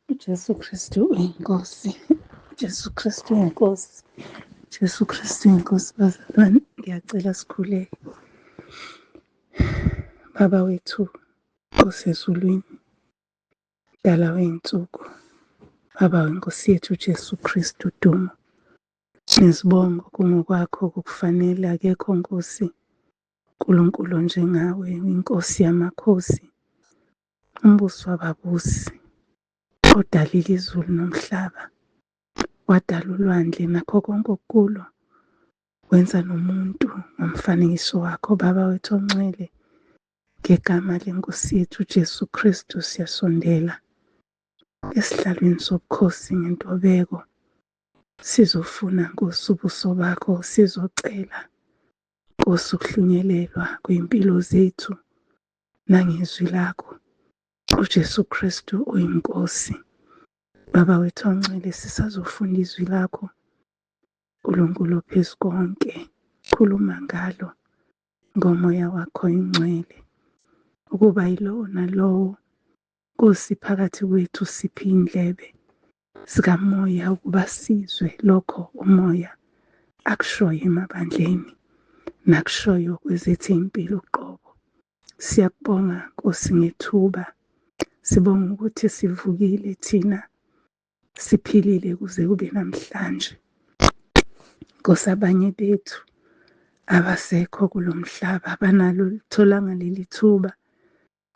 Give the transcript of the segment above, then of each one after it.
UJesu Kristu uyinkosi. UJesu Kristu uyinkosi. Jesu Kristu uyinkosi bazalwane. Ngiyacela sikhuleke. Baba wethu osezulwini, Mdala wey'nsuku, Baba wenkosi yethu uJesu Kristu, dumo nezibongo kungokwakho kukufanele. Akekho Nkosi Nkulunkulu onjengawe, inkosi yamakhosi, umbusi wababusi, odalile izulu nomhlaba, wadala ulwandle nakho konke okukulo, wenza nomuntu ngomfanekiso wakho. Baba wethu ongcwele, ngegama lenkosi yethu uJesu Kristu siyasondela esihlalweni sobukhosi ngentobeko, sizofuna Nkosi ubuso bakho, sizocela Nkosi ukuhlunyelelwa kwey'mpilo zethu nangezwi lakho. UJesu Kristu uyiNkosi. Baba wethu ongcwele, sisazofunda izwi lakho. Nkulunkulu ophezu konke, khuluma ngalo ngomoya wakho ingcwele, ukuba yilowo nalowo Nkosi phakathi kwethu siphe indlebe zikamoya ukuba sizwe lokho umoya akushoyo emabandleni nakushoyo kwezethu impilo uqobo. Siyakubonga Nkosi ngethuba, sibonga ukuthi sivukile thina siphilile kuze kube namhlanje. Nkosi, abanye bethu abasekho kulo mhlaba abanalo litholanga leli thuba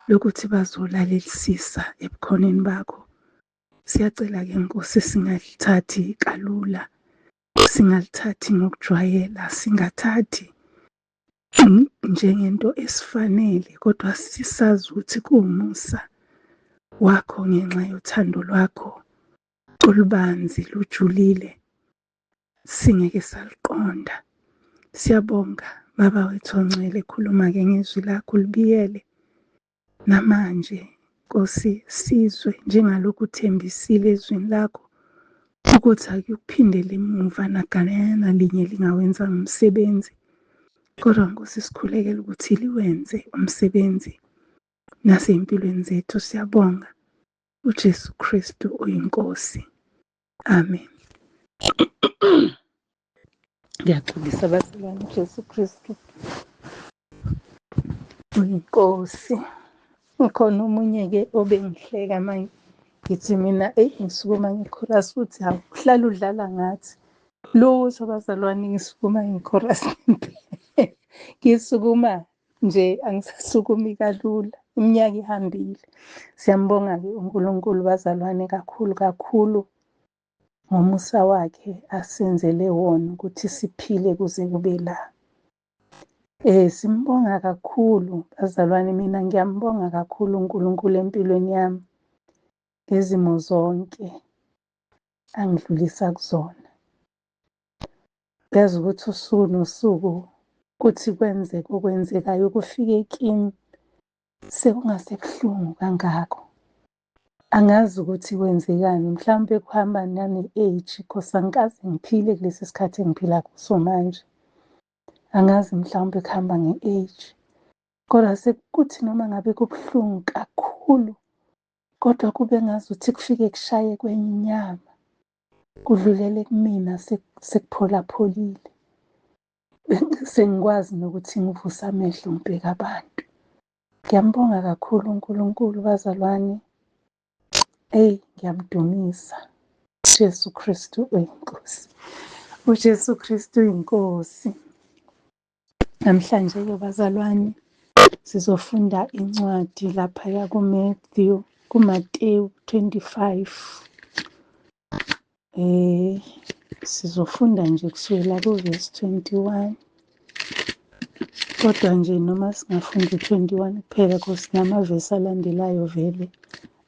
lokuthi bazolalelisisa ebukhoneni bakho. Siyacela-ke Nkosi, singalithathi kalula, singalithathi ngokujwayela, singathathi njengento esifanele, kodwa sisazi ukuthi kuwumusa wakho ngenxa yothando lwakho olubanzi lujulile, singeke saluqonda. Siyabonga Baba wethu ongcwele, khuluma-ke ngezwi lakho ulibiyele namanje Nkosi, sizwe njengalokhu uthembisile ezwini lakho ukuthi akuphindele emuva nagalanyana linye lingawenzanga umsebenzi, kodwa Nkosi sikhulekela ukuthi liwenze umsebenzi nasey'mpilweni zethu. Siyabonga, uJesu Kristu uyiNkosi. Amen. Ngiyaxolisa bazalwane, uJesu Kristu uyiNkosi. Ukhona omunye-ke obengihleka manje ngithi mina eyi ngisukuma ngikhorasi ukuthi hawu uhlala udlala ngathi. Lutho bazalwane, ngisukuma ngikhorasi ngisukuma nje angisasukumi kalula, iminyaka ihambile. Siyambonga-ke uNkulunkulu bazalwane kakhulu kakhulu ngomusa wakhe asenzele wona ukuthi siphile kuze kube la. Simbonga kakhulu bazalwane, mina ngiyambonga kakhulu uNkulunkulu empilweni yami ngezimo zonke angidlulisa kuzona. Yazi ukuthi usuku nosuku kuthi kwenzeke okwenzekayo kufike kimi sekungasebuhlungu kangako. Angazi ukuthi kwenzekani, mhlawumbe kuhamba nane-age cause angikaze ngiphile kulesi sikhathi engiphila kuso manje. Angazi mhlawumbe kuhamba nge-age, kodwa sekuthi noma ngabe kubuhlungu kakhulu, kodwa kube ngazuthi kufike kushaye kwenye inyama, kudlulele kumina sekupholapholile. Sengikwazi nokuthi ngivuse amehlo ngibheke abantu. Ngiyambonga kakhulu uNkulunkulu bazalwane. Eyi, ngiyamdumisa. Jesu Kristu uyiNkosi. UJesu Kristu uyiNkosi. Namhlanje-ke bazalwane sizofunda incwadi laphaya kuMatthew, kuMateyu 25. Sizofunda nje kusukela kuvesi 21. Kodwa nje noma singafunda u-21 kuphela cause namavesi alandelayo vele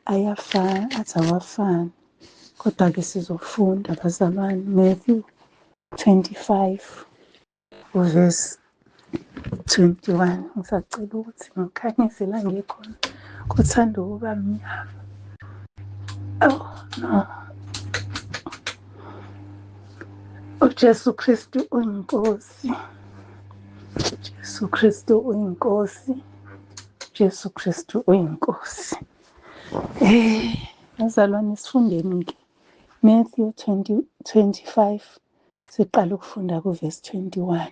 ayafana, athi awafani. Kodwa-ke sizofunda bazalwane, Matthew 25 uvesi 21. Ngisacela ukuthi ngikhanyise la ngikhona, kuthanda ukuba mnyama. Oh no. UJesu Kristu uyiNkosi. Jesu Kristu uyiNkosi. Jesu Kristu uyiNkosi. Bazalwane sifundeni-ke Matthew 20, 25 siqala ukufunda kuvesi 21.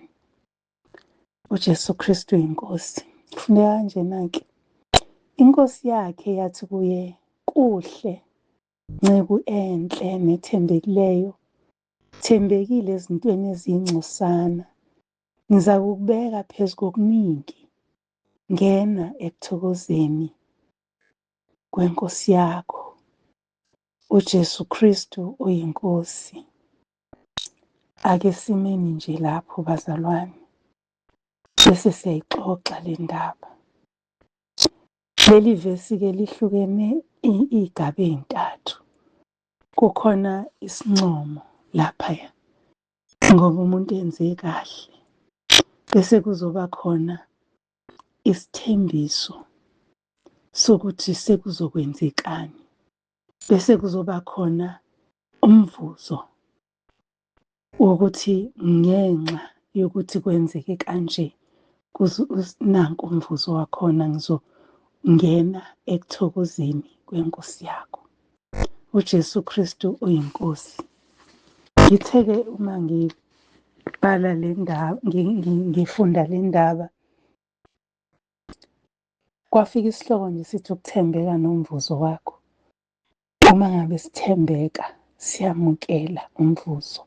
UJesu Kristu inkosi. Kufundeka kanjena-ke. Inkosi yakhe yathi kuye, kuhle nceku enhle nethembekileyo, thembekile ezintweni eziyingcosana, ngizakukubeka phezu kokuningi, ngena ekuthokozeni kwenkosi yakho. UJesu Kristu uyiNkosi. Ake simeni nje lapho bazalwane, bese siyayixoxa le ndaba. Leli vesi-ke lihlukene iy'gaba ey'ntathu. Kukhona isincomo laphaya ngoba umuntu enze kahle, bese kuzoba khona isithembiso sokuthi sekuzokwenzekani, bese kuzoba khona umvuzo wokuthi ngenxa yokuthi kwenzeke kanje nanku umvuzo wakhona, ngizongena ekuthokozeni kwenkosi yakho. UJesu Kristu uyiNkosi. Ngithe-ke uma ngibhala le ndaba, ngifunda le ndaba, kwafika isihloko nje sithi ukuthembeka nomvuzo wakho. Uma ngabe sithembeka siyamukela umvuzo.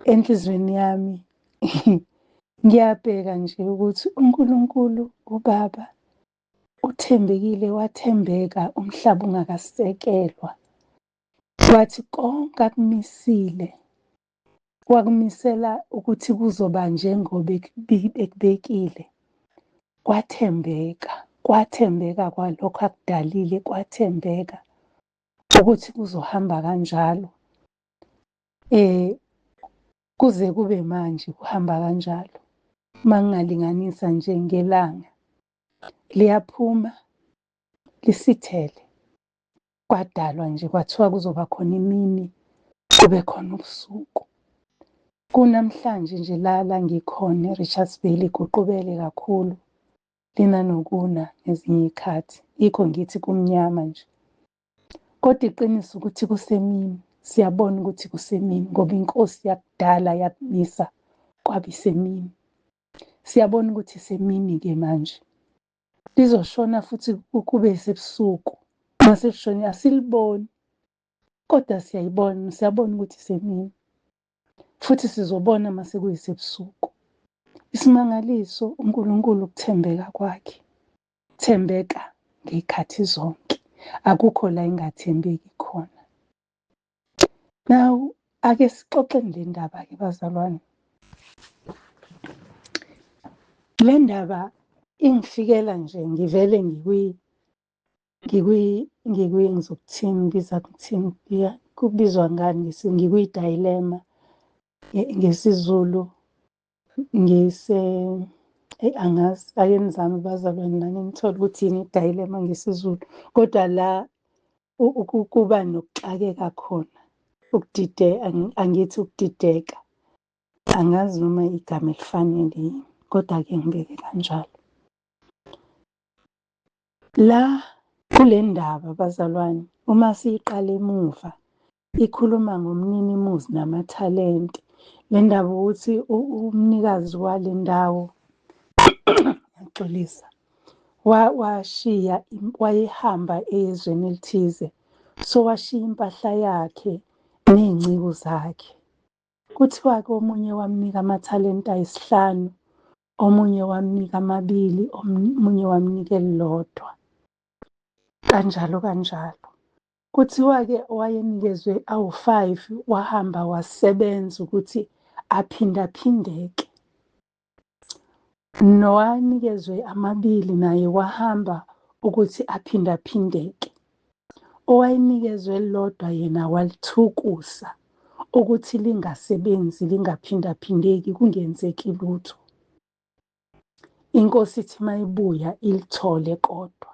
Enhliziyweni yami ngiyabheka nje ukuthi uNkulunkulu uBaba uthembekile, wathembeka umhlaba ungakasekelwa. Wathi konke akumisile wakumisela ukuthi kuzoba njengoba ekubekile. Kwathembeka, kwathembeka kwalokho akudalile, kwathembeka ukuthi kuzohamba kanjalo. Kuze kube manje kuhamba kanjalo. Uma ngingalinganisa nje ngelanga, liyaphuma lisithele. Kwadalwa nje kwathiwa kuzoba khona imini, kube khona ubusuku. Kunamhlanje nje la la ngikhona e-Richards Bay liguqubele kakhulu, lina nokuna ngezinye iy'khathi, yikho ngithi kumnyama nje. Kodwa iqiniso ukuthi kusemini, siyabona ukuthi kusemini ngoba inkosi yakudala yakumisa kwaba isemini. Siyabona ukuthi isemini-ke manje. Lizoshona futhi kube sebusuku. Mase kushone asiliboni, kodwa siyayibona, siyabona ukuthi isemini. Futhi sizobona mase kuyisebusuku. Isimangaliso uNkulunkulu ukuthembeka kwakhe. Thembeka ngey'khathi zonke. Akukho la engathembeki khona. Now, ake sixoxeni le ndaba-ke bazalwane. Le ndaba ingifikela nje ngivele ngikwi ngikwi ngikwi ngizokuthini biza kuthini kubizwa ngani ngikwi-dilemma ngesiZulu ngise eyi angazi ake nizame bazalwane nani nithole ukuthi yini i-dilemma ngesiZulu kodwa la kuba nokuxakeka khona ukudide angithi ukudideka angazi noma igama elifanele yini kodwa-ke ngibeke kanjalo. La kule ndaba bazalwane uma siyiqala emuva ikhuluma ngomninimuzi namathalente. Le ndaba ukuthi umnikazi wale ndawo ngiyaxolisa washiya wayehamba ezweni elithize so washiya impahla yakhe ney'nceku zakhe. Kuthiwa-ke omunye wamnika amathalente ayisihlanu, omunye wamnika amabili, omunye wamnika elilodwa, kanjalo kanjalo. Kuthiwa-ke owayenikezwe awu-5 wahamba wasebenza ukuthi aphindaphindeke. Nowanikezwe amabili naye wahamba ukuthi aphindaphindeke. Owayenikezwe elilodwa yena walithukusa ukuthi lingasebenzi lingaphindaphindeki kungenzeki lutho. Inkosi ithi mayibuya ilithole kodwa.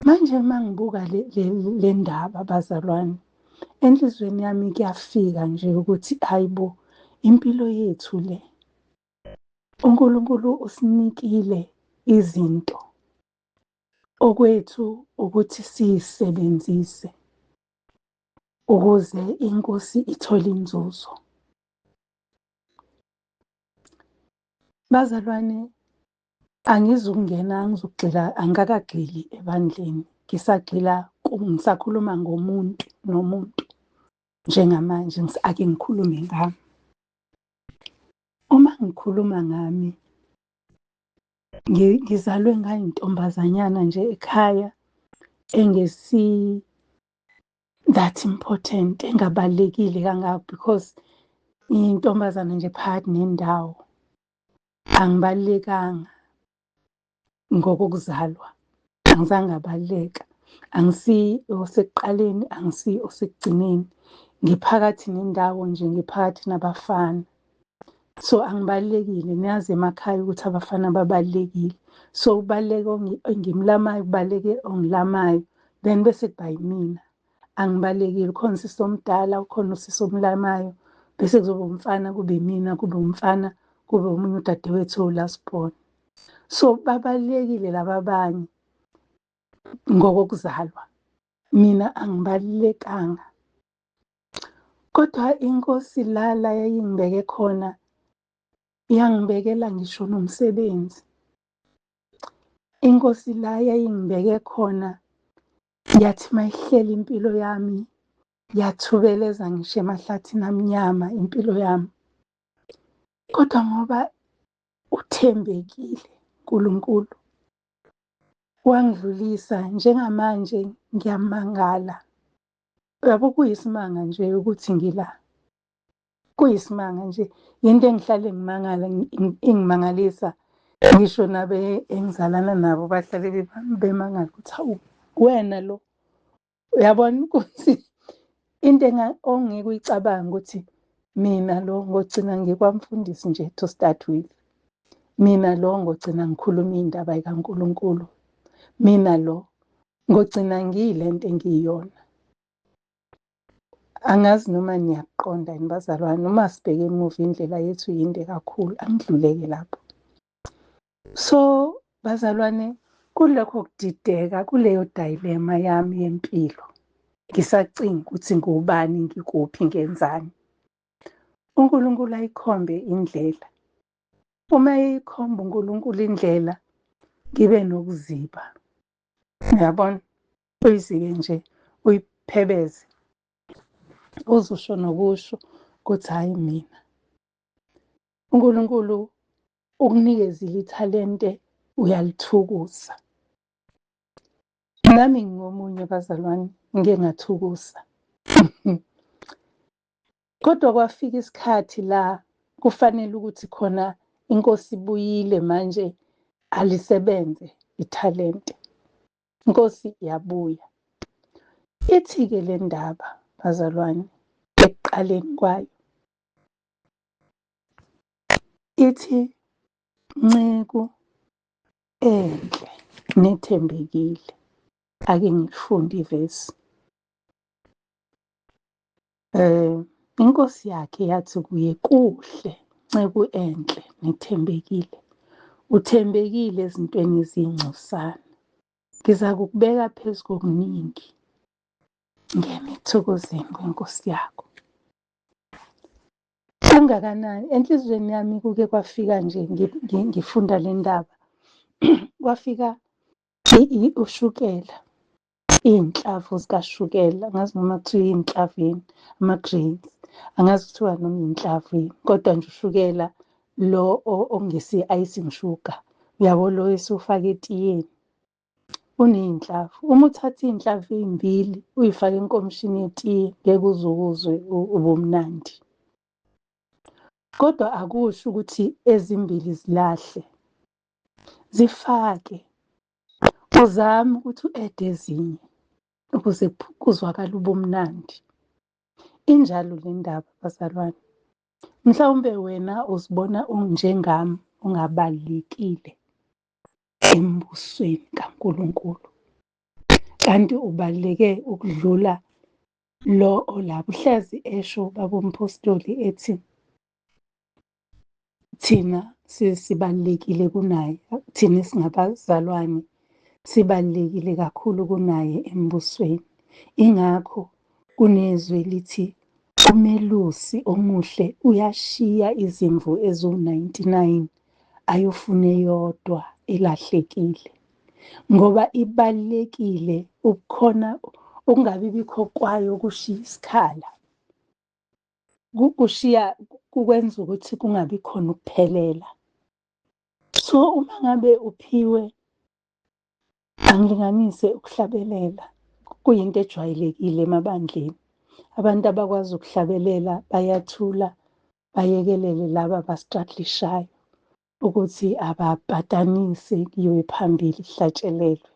Manje uma ngibuka le ndaba bazalwane, enhliziyweni yami kuyafika nje ukuthi hayi bo, impilo yethu le. uNkulunkulu usinikile izinto. Okwethu ukuthi siyisebenzise ukuze inkosi ithole inzuzo. Bazalwane, angizukungena, angizukugxila, angikakagxili ebandleni, ngisagxila ngisakhuluma ngomuntu nomuntu njengamanje, ake ngikhulume ngami. Uma ngikhuluma ngami, ngizalwe ngayintombazanyana nje ekhaya engesi that important, engabalulekile kangako because ngiyintombazane nje phakathi nendawo. Angibalulekanga ngokokuzalwa, angizange ngabaluleka. Angisi osekuqaleni, angisi osekugcineni. Ngiphakathi nendawo nje, ngiphakathi nabafana. So angibalulekile, niyazi emakhaya ukuthi abafana babalulekile. So kubaluleke engimlamayo, kubaluleke ongilamayo, then bese kuba yimina. Angibalulekile, ukhona usisi omdala, ukhona usisi omlamayo, bese kuzoba umfana kube imina, kube umfana, kube omunye udadewethu owu-last born. So babalulekile laba abanye ngokokuzalwa. Mina angibalulekanga. Kodwa inkosi la la yayingibeke khona yangibekela ngisho nomsebenzi. Inkosi la yayingibeke khona yathi mayihlela impilo yami yathubeleza ngisho emahlathini amnyama impilo yami. Kodwa ngoba uthembekile uNkulunkulu wangidlulisa, njengamanje ngiyamangala. Uyabo, kuyisimanga nje ukuthi ngila. Kuyisimanga nje, yinto engihlale ngimangala, ingimangalisa. Ngisho nabe engizalana nabo bahlale bemangala ukuthi hawu wena lo. Uyabona ukuthi into ongeke uyicabange ukuthi mina lo ngogcina ngikwamfundisi nje to start with. Mina lo ngogcina ngikhuluma indaba kaNkulunkulu. Mina lo ngogcina ngiyilento engiyiyona. Angazi noma niyakuqonda yini bazalwane, noma sibheke emuva indlela yethu yinde kakhulu, angidluleke lapho. So bazalwane, kulokho kudideka, kuleyo dilemma yami yempilo, ngisacinga ukuthi ngubani, ngikuphi, ngenzani. uNkulunkulu ayikhombe indlela. Uma eyikhomba uNkulunkulu indlela, ngibe nokuziba. Uyabona? Uyizibe nje, uyiphebeze. Uzusho nokusho ukuthi hhayi mina. uNkulunkulu ukunikezile ithalente, uyalithukusa. Nami ngingomunye bazalwane, ngike ngathukusa. Kodwa kwafika isikhathi la kufanele ukuthi khona inkosi ibuyile manje, alisebenze ithalente. Inkosi iyabuya. Ithi-ke le ndaba bazalwane ekuqaleni kwayo, ithi nceku enhle nethembekile. Ake ngilifunde ivesi. Inkosi yakhe yathi kuye, kuhle nceku enhle nethembekile, uthembekile ezintweni eziyingcosana, ngizakukubeka phezu kokuningi, ngena ekuthokozeni kwenkosi yakho. Kungakanani enhliziyweni yami kuke kwafika nje ngifunda le ndaba, kwafika ushukela, iy'nhlavu zikashukela, angazi noma kuthiwa iy'nhlavu yini, ama-grains, angazi kuthiwa noma iy'nhlavu yini, kodwa nje ushukela lo ongesi-icing sugar, uyabo lo esiwufaka etiyeni, uney'nhlavu. Uma uthatha iy'nhlavu ey'mbili uyifake enkomishini yetiye, ngeke uze ukuzwe ubumnandi. Kodwa akusho ukuthi ezimbili zilahle, zifake. Uzame ukuthi u-ede ezinye ukuze kuzwakale ubumnandi. Injalo le ndaba bazalwane. Mhlawumbe wena uzibona unjengami, ungabalulekile embusweni kaNkulunkulu, kanti ubaluleke ukudlula lo olapho. Uhlezi esho ubaba umphostoli ethi thina sibalulekile kunaye, thina singabazalwane Sibalulekile kakhulu kunaye embusweni. Ingakho kunezwi elithi umelusi omuhle uyashiya izimvu eziwu-99 ayofuna eyodwa elahlekile. Ngoba ibalulekile ubukhona ukungabi bikho kwayo kushiya isikhala. Kushiya kukwenza ukuthi kungabi khona ukuphelela. So uma ngabe uphiwe angilinganise ukuhlabelela kuyinto ejwayelekile emabandleni. Abantu abakwazi ukuhlabelela bayathula bayekelele laba abastragglishayo ukuthi abapatanise kuyiwe phambili kuhlatshelelwe.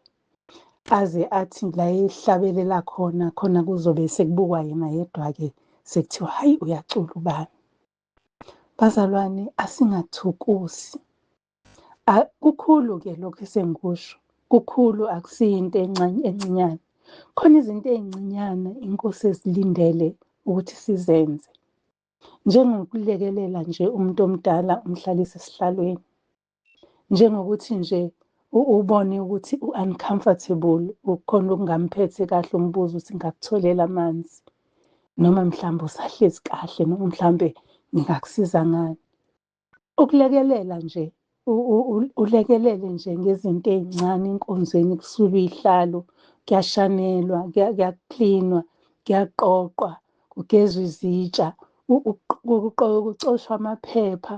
Aze athi la ehlabelela khona khona kuzobe sekubukwa yena yedwa-ke sekuthiwa hhayi uyacula ubani. Bazalwane asingathukusi. Kukhulu-ke lokhu esengikusho, kukhulu akusiyo into encinyane. Khona izinto ey'ncinyane iNkosi ezilindele ukuthi sizenze. Njengokulekelela nje umuntu omdala umhlalise esihlalweni. Njengokuthi nje ubone ukuthi u-uncomfortable, ukhona okungamphethe kahle umbuze ukuthi ngingakutholela amanzi noma mhlawumbe usahlezi kahle noma mhlawumbe ngingakusiza ngani. Ukulekelela nje ulekelele nje ngezinto ey'ncane enkonzweni kusulwa iy'hlalo, kuyashanelwa, kuyaklinwa, kuyaqoqwa, kugezwa izitsha, kucoshwa amaphepha.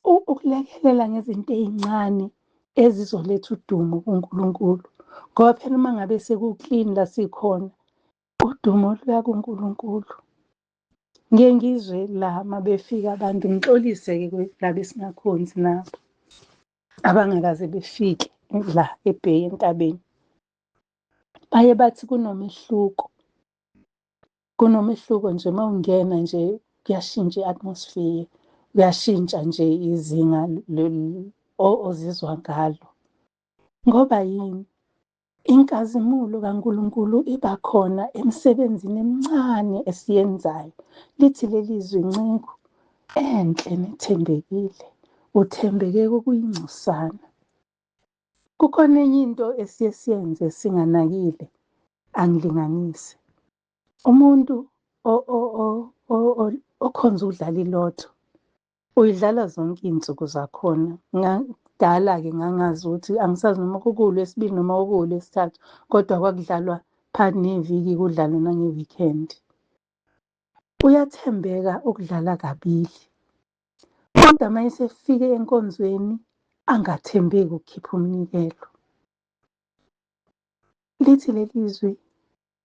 Ukulekelela ngezinto ey'ncane ezizoletha udumo kuNkulunkulu. Ngoba phela uma ngabe sekuklini la sikhona, udumo luya kuNkulunkulu. Ngiye ngizwe la uma befika abantu ngixolise-ke laba esingakhonzi nabo abangakaze befike la eBay entabeni. Baye bathi kunomehluko, kunomehluko nje uma ungena nje kuyashintsha i-atmosphere, kuyashintsha nje izinga ozizwa ngalo. Ngoba yini? Inkazimulo kaNkulunkulu iba khona emsebenzini emincane esiyenzayo. Lithi leli zwi, nceku enhle nethembekile, uthembeke kokuyingcosana. Kukhona enye into esiye siyenze singanakile, angilinganise. Umuntu okhonza ukudlala ilotho uyidlala zonke iy'nsuku zakhona. Kudala-ke ngangazi ukuthi angisazi noma kukuwulwesibili noma kukuwulwesithathu kodwa kwakudlalwa phakathi neviki kudlalwe nange-weekend. Uyathembeka ukudlala kabili kodwa uma esefike enkonzweni angathembeki ukukhipha umnikelo. Lithi leli zwi,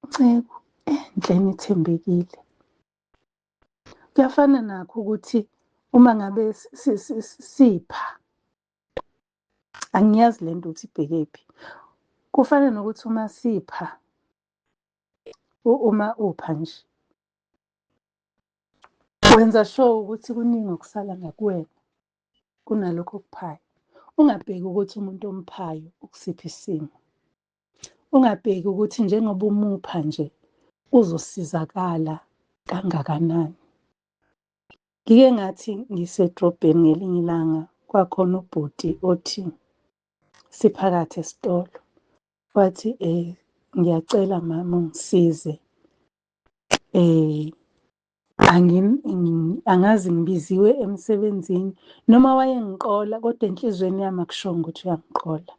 nceku enhle nethembekile. Kuyafana nakho ukuthi uma ngabe sipha, angiyazi le nto ukuthi ibhekephi. Kufana nokuthi uma sipha, uma upha nje, wenza sure ukuthi kuningi okusala ngakuwena kunalokho okuphayo. Ungabheki ukuthi umuntu omphayo ukusiphi isimo. Ungabheki ukuthi njengoba umupha nje uzosizakala kangakanani. Ngike ngathi ngisedrobheni ngelinye ilanga kwakhona ubhuti othi siphakathi esitolo wathi ngiyacela mama ungisize angazi ngibiziwe emsebenzini noma wayengiqola kodwa enhliziyweni yami akushongo ukuthi uyangiqola.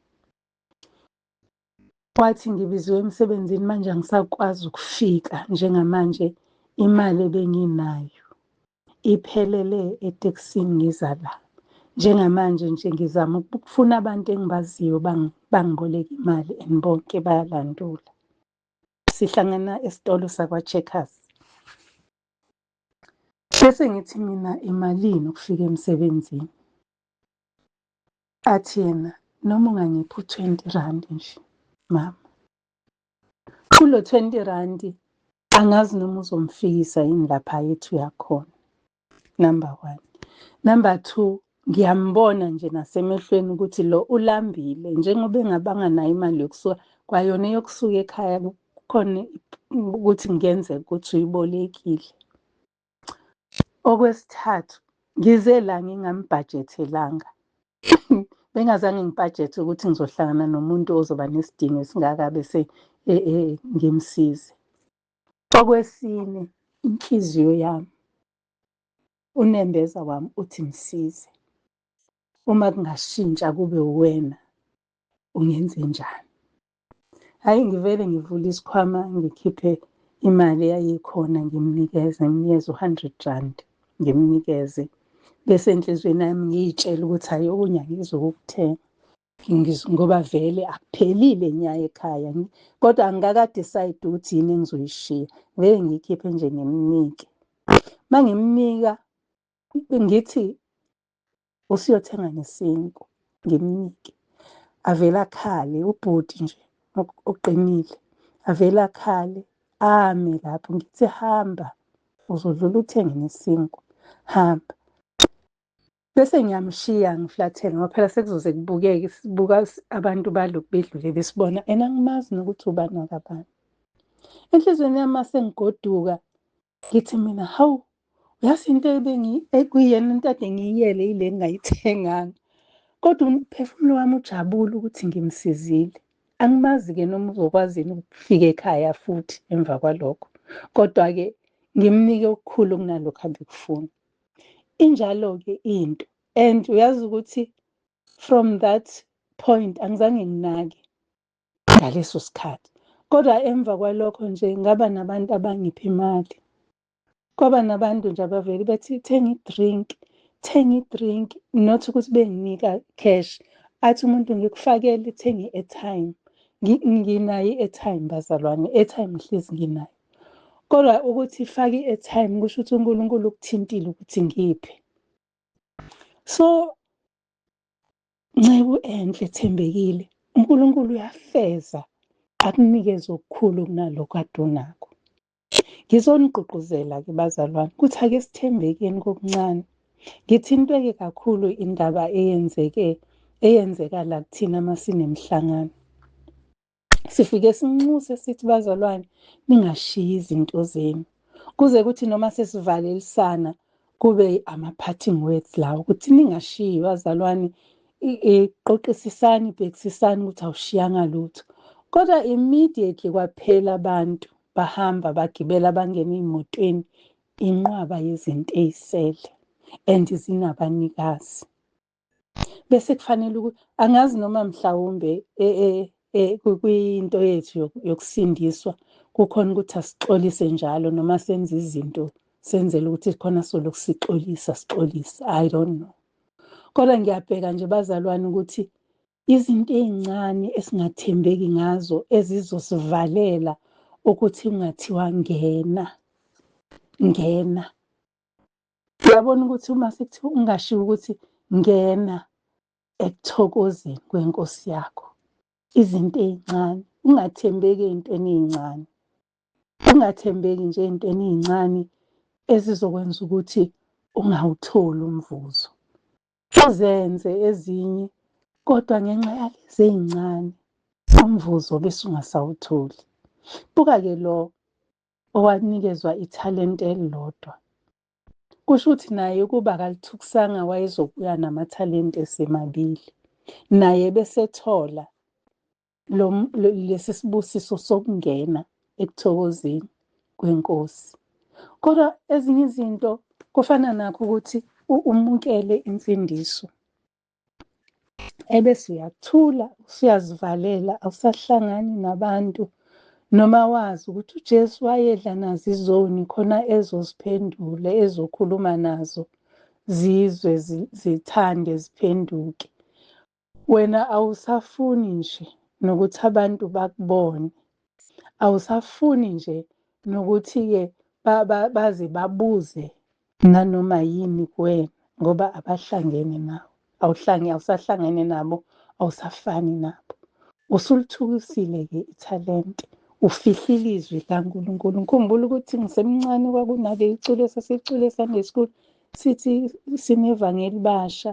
Wathi ngibiziwe emsebenzini manje angisakwazi ukufika njengamanje imali ebenginayo iphelele etekisini ngiza la. Njengamanje nje ngizama ukufuna abantu engibaziyo bangiboleke imali and bonke bayalandula. Sihlangana esitolo sakwa-Checkers. Bese ngithi mina imalini ukufika emsebenzini? Athi yena noma ungangipha u-20 rand nje mama. Kulo 20 rand angazi noma uzomfikisa yini lapha ethi uyakhona. Number one. Number two, ngiyambona nje nasemehlweni ukuthi lo ulambile njengoba engabanga nayo imali yokusuka kwayona eyokusuka ekhaya kukhona ukuthi kungenzeka ukuthi uyibolekile. Okwesithathu, ngize la ngingambhajethelanga. Bengazange ngibhajethe ukuthi ngizohlangana nomuntu ozoba nesidingo esingaka bese ngimsize. Okwesine, inhliziyo yami, unembeza wami uthi msize. Uma kungashintsha kube uwena, ungenzenjani? Hhayi ngivele ngivule isikhwama ngikhiphe imali eyayikhona ngimnikeze, ngimnikeze u-hundred rand ngimnikeze. Bese enhliziyweni yami ngiy'tshele ukuthi hhayi okunye angizukukuthenga ngoba vele akuphelile nya ekhaya kodwa angikaka-decide ukuthi yini engizoyishiya. Vele ngiyikhiphe nje ngimnike. Uma ngimnika ngithi usuyothenga nesinkwa ngimnike avele akhale ubhuti nje oqinile avele akhale ame lapho ngithi hamba uzodlula uthenge nesinkwa hamba bese ngiyamshiya ngiflathele ngoba phela sekuzoze kubukeke sibuka abantu balokhu bedlule besibona and angimazi nokuthi ubani wakabani enhliziyweni yami masengigoduka ngithi mina hawu uyazi into ekuyena into ade ngiyiyele yile ngingayithenganga kodwa umphefumulo wami ujabule ukuthi ngimsizile angimazi-ke noma uzokwazi yini ukufika ekhaya futhi emva kwalokho kodwa-ke ngimnike okukhulu kunalokhu abekufuna injalo-ke into and uyazi ukuthi from that point angizange nginake ngaleso sikhathi kodwa emva kwalokho nje ngaba nabantu abangipha imali kwaba nabantu nje abavele bethi thenga i-drink thenga i-drink not ukuthi benginika cash athi umuntu ngikufakele thenga i-airtime nginayo i-airtime bazalwane i-airtime ngihlezi nginayo kodwa ukuthi ifake i-airtime kusho ukuthi uNkulunkulu ukuthintile ukuthi ngiphe so Nceku enhle ethembekile, uNkulunkulu uyafeza akunikeze okukhulu kunalokho ade unakho. Ngizonigqugquzela-ke bazalwane ukuthi ake sithembekeni kokuncane. Ngithinteke kakhulu indaba eyenzeke eyenzeka la kuthina uma sinemihlangano. Sifike sinxuse sithi bazalwane ningashiyi izinto zenu. Kuze kuthi noma sesivalelisana kube ama-parting words lawo ukuthi ningashiyi bazalwane qoqisisani bhekisisani ukuthi awushiyanga lutho. Kodwa immediately kwaphela abantu bahamba bagibela bangena ey'motweni inqwaba yezinto ey'sele and zinabanikazi. Bese kufanele ukuthi angazi noma mhlawumbe e, e, e, kwinto yethu yokusindiswa kukhona ukuthi asixolise njalo noma senze izinto senzele ukuthi khona solokhu sixolisa sixolisa i don't know kodwa ngiyabheka nje bazalwane ukuthi izinto ey'ncane esingathembeki ngazo ezizosivalela ukuthi kungathiwa ngena ngena Uyabona ukuthi uma sekuthiwa ungashiwo ukuthi ngena ekuthokozeni kwenkosi yakho izinto ey'ncane ungathembeki ey'ntweni ey'ncane ungathembeki nje ey'ntweni ey'ncane ezizokwenza ukuthi ungawutholi umvuzo uzenze ezinye kodwa ngenxa yalezi ey'ncane umvuzo bese ungasawutholi buka-ke lo owanikezwa ithalente elilodwa. Kusho ukuthi naye ukuba akalithukusanga wayezobuya namathalente esemabili. Naye besethola lesi sibusiso sokungena ekuthokozeni kwenkosi. Kodwa ezinye izinto kufana nakho ukuthi umukele insindiso. Ebese uyathula usuyazivalela awusahlangani nabantu noma wazi ukuthi uJesu wayedla nazo izoni khona ezoziphendula ezokhuluma nazo zizwe zithande ziphenduke. Wena awusafuni nje nokuthi abantu bakubone, awusafuni nje nokuthi-ke baze babuze nanoma yini kuwena ngoba abahlangene nawe awuhlange awusahlangene nabo awusafani nabo usulithukisile-ke ithalente ufihlile izwi likaNkulunkulu ngikhumbula ukuthi ngisemncane kwakunaleli culo esasicule eSunday school sithi sinevangeli basha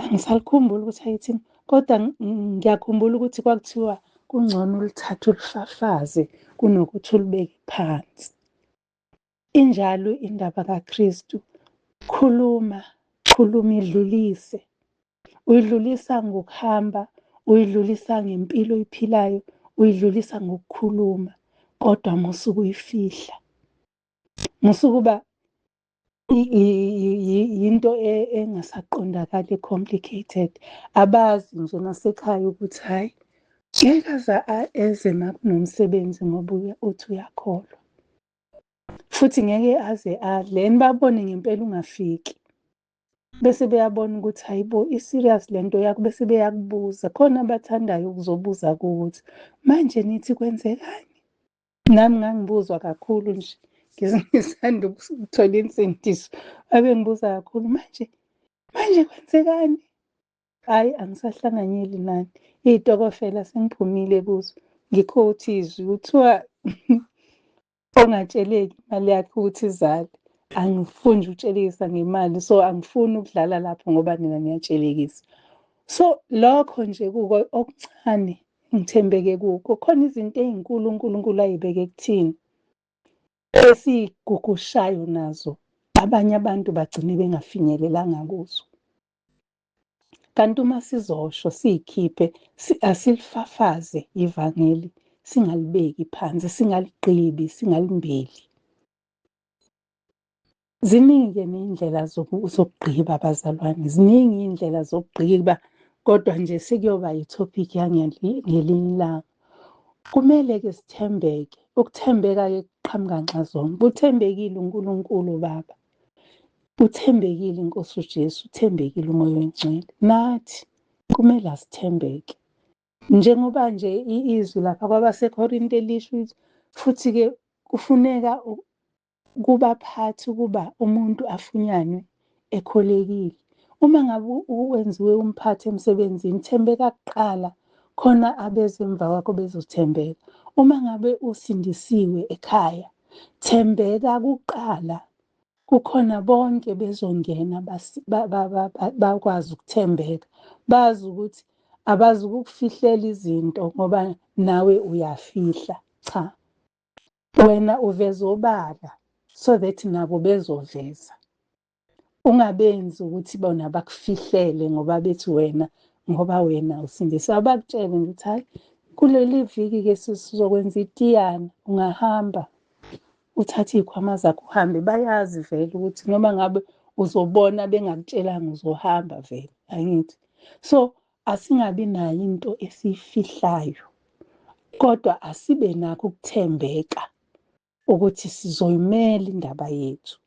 angisalikhumbuli ukuthi ayithini kodwa ngiyakhumbula ukuthi kwakuthiwa kungcono ulithathe ulifafaze kunokuthi ulibeke phansi Injalo indaba kaKristu. Khuluma, khuluma idlulise. Uyidlulisa ngokuhamba, uyidlulisa ngempilo oyiphilayo, uyidlulisa ngokukhuluma, kodwa musa ukuyifihla. Musa ukuba yinto engasaqondakali, complicated. Abazi nje nasekhaya ukuthi hhayi, ngeke aze eze makunomsebenzi ngoba uthi uyakholwa. Futhi ngeke aze adle and babone ngempela ungafiki. Bese beyabona ukuthi hayi bo, i-serious le nto yakho, bese beyakubuza. Khona abathandayo ukuzobuza kuwe ukuthi manje nithi kwenzekani? Nami ngangibuzwa kakhulu nje ngisanda ukuthola insindiso. Babengibuza kakhulu, manje manje kwenzekani? Hhayi, angisahlanganyeli nani. Iy'tokofela sengiphumile kuzo. Ngikhothe izwi, kuthiwa ongatsheleki imali yakhe ukuthi izale. Angifuni nje ukutshelekisa ngemali, so angifuni ukudlala lapho ngoba nina niyatshelekisa. So lokho nje kuko okuncane ngithembeke kukho. Khona izinto ey'nkulu uNkulunkulu ay'beke kuthina esiy'gugushayo nazo, abanye abantu bagcine bengafinyelelanga kuzo. Kanti uma sizosho siyikhiphe, asilifafaze ivangeli, singalibeki phansi, singaligqibi, singalimbeli. Ziningi-ke ney'ndlela zokugqiba bazalwane, ziningi iy'ndlela zokugqiba, kodwa nje sekuyoba i-topic yangelinye ilanga. Kumele-ke sithembeke, ukuthembeka-ke kuqhamuka nxazonke. Uthembekile uNkulunkulu Baba, uthembekile iNkosi uJesu, uthembekile uMoya oyiNgcwele. Nathi kumele asithembeke. Njengoba nje izwi lapha kwabaseKorinte lisho ukuthi futhi-ke kufuneka kubaphathi ukuba umuntu afunyanwe ekholekile. Uma ngabe wenziwe umphathi emsebenzini, thembeka kuqala khona abeze emva kwakho bezothembeka. Uma ngabe usindisiwe ekhaya, thembeka kuqala kukhona bonke bezongena bakwazi ukuthembeka, bazi ukuthi abazukukufihlela izinto ngoba nawe uyafihla. Cha, wena uveza obala so that nabo bezoveza. Ungabenzi ukuthi bona bakufihlele ngoba bethi wena, ngoba wena usindisiwe. Abakutshele nje ukuthi hhayi, kuleli viki-ke sizokwenza itiyana, ungahamba uthathe iy'khwama zakho uhambe. Bayazi vele ukuthi noma ngabe uzobona bengakutshelanga uzohamba vele, angithi? So asingabi nayo into esiyifihlayo, kodwa asibe nakho ukuthembeka ukuthi sizoyimela indaba yethu.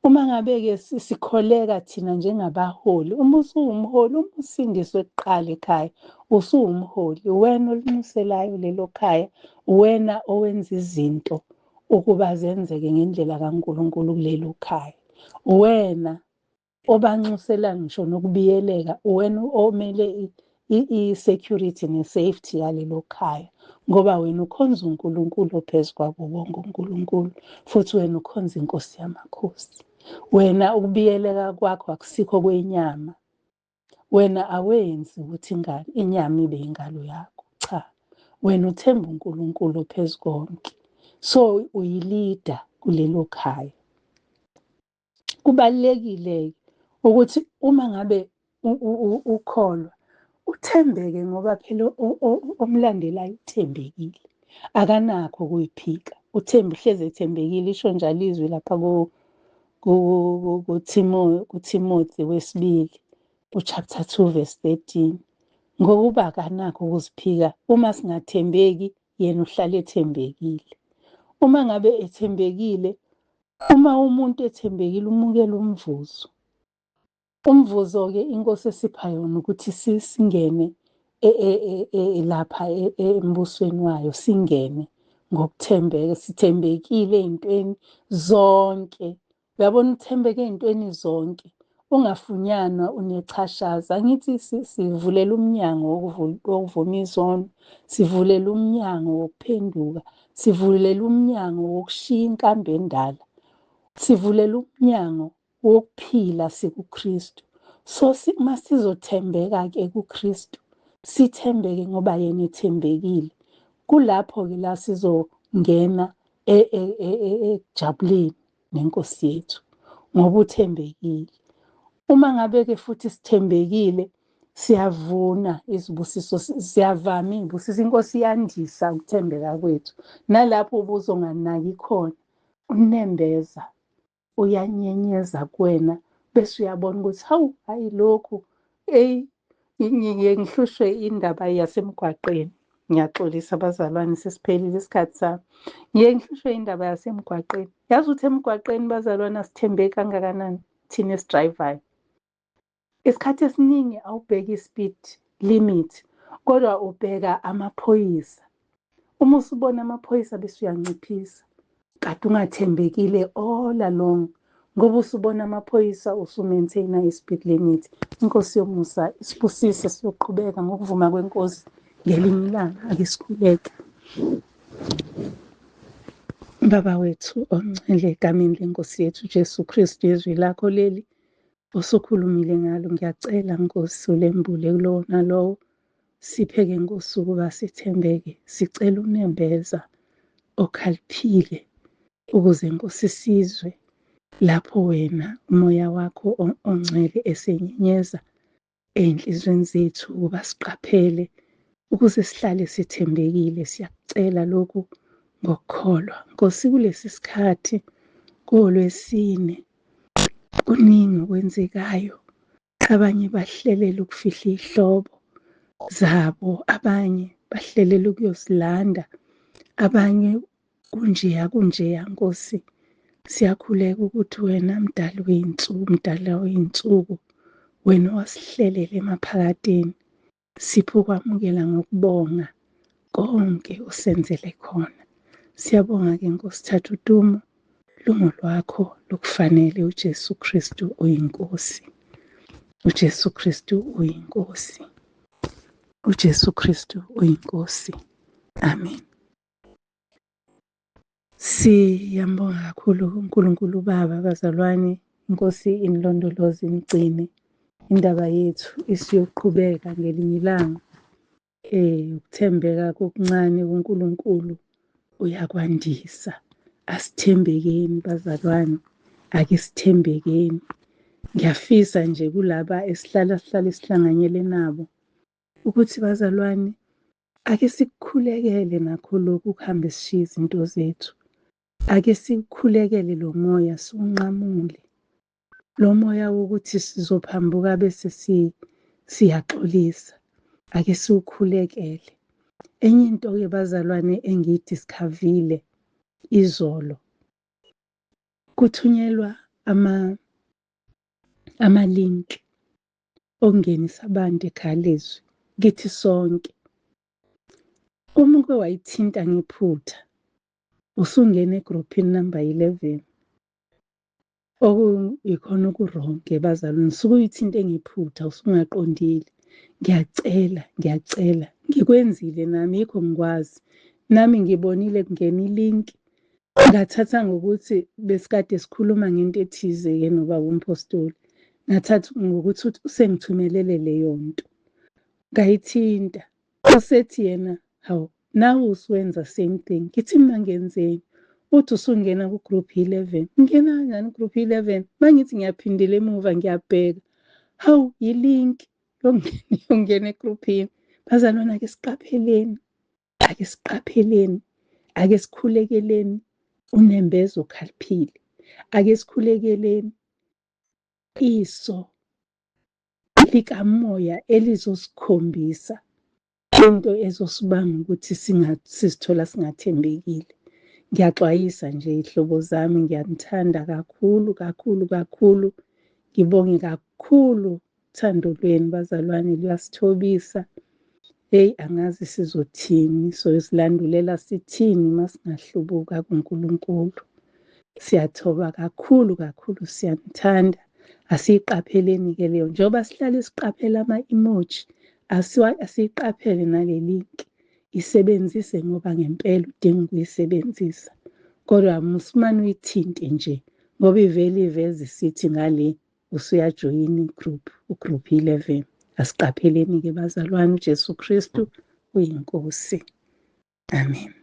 Uma ngabe-ke sikholeka thina njengabaholi, uma usuwumholi, uma usindiswe kuqala ekhaya, usuwumholi, uwena olinxuselayo lelo khaya, uwena owenza izinto ukuba zenzeke ngendlela kaNkulunkulu kulelo khaya. Uwena obanxusela ngisho nokubiyeleka, uwena omele i-security ne-safety yalelo khaya, ngoba wena ukhonza uNkulunkulu ophezu kwabo bonke uNkulunkulu, futhi wena ukhonza iNkosi yamakhosi. Wena ukubiyeleka kwakho akusikho kwenyama. Wena awenzi ukuthi inyama ibe ingalo yakho. Cha, wena uthemba uNkulunkulu ophezu konke. So uyilida kulelo khaya. Kubalulekile ukuthi uma ngabe ukholwa uthembeke, ngoba phela omlandelayo uthembekile, akanakho ukuyiphika. Uthemba, uhlezi ethembekile. Isho njalo izwi lapha kuThimothi wesibili u-chapter 2 verse 13, ngokuba akanakho ukuziphika. Uma singathembeki, yena uhlale ethembekile. Uma ngabe ethembekile, uma umuntu ethembekile umukela umvuzo. Umvuzo-ke iNkosi esipha yona ukuthi singene lapha embusweni wayo, singene ngokuthembeka, sithembekile ey'ntweni zonke. Uyabona, uthembeke ey'ntweni zonke, ungafunyanwa unechashaza. Angithi sivulela umnyango wokuvuma izono, sivulela umnyango wokuphenduka, sivulela umnyango wokushiya inkambo endala, sivulela umnyango wokuphila sikuKristu. So uma sizothembeka-ke kuKristu, sithembeke ngoba yena ethembekile. Kulapho-ke la sizongena ekujabuleni nenkosi yethu, ngoba uthembekile. Uma ngabe-ke futhi sithembekile, siyavuna izibusiso, siyavama iy'busiso, iNkosi iyandisa ukuthembeka kwethu. Nalapho ubuzonganaki khona, unembeza uyanyenyeza kuwena, bese uyabona ukuthi hawu, hhayi lokhu, eyi, ngiye ngihlushwe indaba yasemgwaqeni. Ngiyaxolisa bazalwane, sesiphelile isikhathi sami. Ngiye ngihlushwe indaba yasemgwaqeni. Yazi ukuthi emgwaqeni bazalwane asithembeki kangakanani thina esidrayivayo. Isikhathi esiningi awubheki i-speed limit, kodwa ubheka amaphoyisa. Uma usubona amaphoyisa bese uyanciphisa. Kade ungathembekile all along, ngoba usubona amaphoyisa usu-maintain-a i-speed limit. Inkosi yomusa isibusise, siyoqhubeka ngokuvuma kweNkosi ngelinye ilanga. Ake sikhuleke. Baba wethu ongcwele, egameni lenkosi yethu Jesu Kristu, izwi lakho leli osukhulumile ngalo, ngiyacela Nkosi ulembule kulowo nalowo. Siphe-ke Nkosi ukuba sithembeke, sicela unembeza okhaliphile ukuze Nkosi sizwe lapho wena umoya wakho ongcwele esenyenyeza ey'nhliziyweni zethu ukuba siqaphele ukuze sihlale sithembekile. Siyakucela lokhu ngokukholwa. Nkosi, kulesi sikhathi kuwolwesine kuningi okwenzekayo. Abanye bahlelela ukufihla iy'hlobo zabo, abanye bahlelela ukuyozilanda, abanye kunjeya kunjeya. Nkosi, siyakhuleka ukuthi wena mdali wey'nsuku, mdala wey'nsuku, wena owasihlelela emaphakadeni, siphe ukwamukela ngokubonga konke osenzele khona. Siyabonga-ke Nkosi, thatha udumo lungo lwakho lokufanele. uJesu Kristu uyiNkosi. uJesu Kristu uyiNkosi. uJesu Kristu uyiNkosi. Amen. Siyambonga kakhulu uNkulunkulu uBaba, bazalwane. Inkosi inilondoloze, inigcine. Indaba yethu isiyoqhubeka ngelinye ilanga. Ukuthembeka kokuncane kuNkulunkulu uyakwandisa. Asithembekeni bazalwane, ake sithembekeni. Ngiyafisa nje kulaba esihlala sihlale sihlanganyele nabo ukuthi bazalwane ake sikukhulekele nakho lokhu kuhambe sishiye izinto zethu. Ake sikukhulekele lo moya siwunqamule. Lo moya wokuthi sizophambuka bese siyaxolisa. Ake siwukhulekele. Enye into-ke bazalwane engiyidiscovile izolo, kuthunyelwa ama-link okungenisa abantu ekhaya lezwi kithi sonke. Uma uke wayithinta ngephutha, usungena egruphini number 11. Okuyikhona oku-wrong-ke bazalwane, usuke uyithinte ngephutha, usungaqondile. Ngiyacela, ngiyacela, ngikwenzile nami yikho ngikwazi. Nami ngibonile kungena i-link, ngathatha ngokuthi besikade sikhuluma ngento ethize-ke nobaba umpostoli. Ngathatha ngokuthi usengithumelele leyo nto. Ngayithinta. Usethi yena, hawu, nawe usuwenza same thing. Ngithi mina ngenzeni? Uthi usungena ku-group 11. Ngingena kanjani ku-group 11? Mangithi ngiyaphindela emuva ngiyabheka. Hawu, yi-link yokungena egruphini. Bazalwane, ake siqapheleni. Ake siqapheleni. Ake sikhulekeleni unembeza okhaliphile. Ake sikhulekeleni iso likamoya elizosikhombisa into ezosibanga ukuthi sizithola singathembekile. Ngiyaxwayisa nje iy'hlobo zami, ngiyanithanda kakhulu kakhulu kakhulu. Ngibonge kakhulu uthando lwenu bazalwane, luyasithobisa. Hheyi, angazi sizothini, soyosilandulela sithini uma singahlubuka kuNkulunkulu. Siyathoba kakhulu kakhulu, siyanithanda. Asiyiqapheleni-ke leyo, njengoba sihlale siqaphela ama-emoji, asiyiqaphele nale link. Isebenzise ngoba ngempela udinga ukuyisebenzisa. Kodwa musumane uyithinte nje ngoba ivele iveze isithi ngale usuyajoyina igroup, ugroup 11. Asiqapheleni-ke bazalwane, uJesu Kristu uyiNkosi. Amen.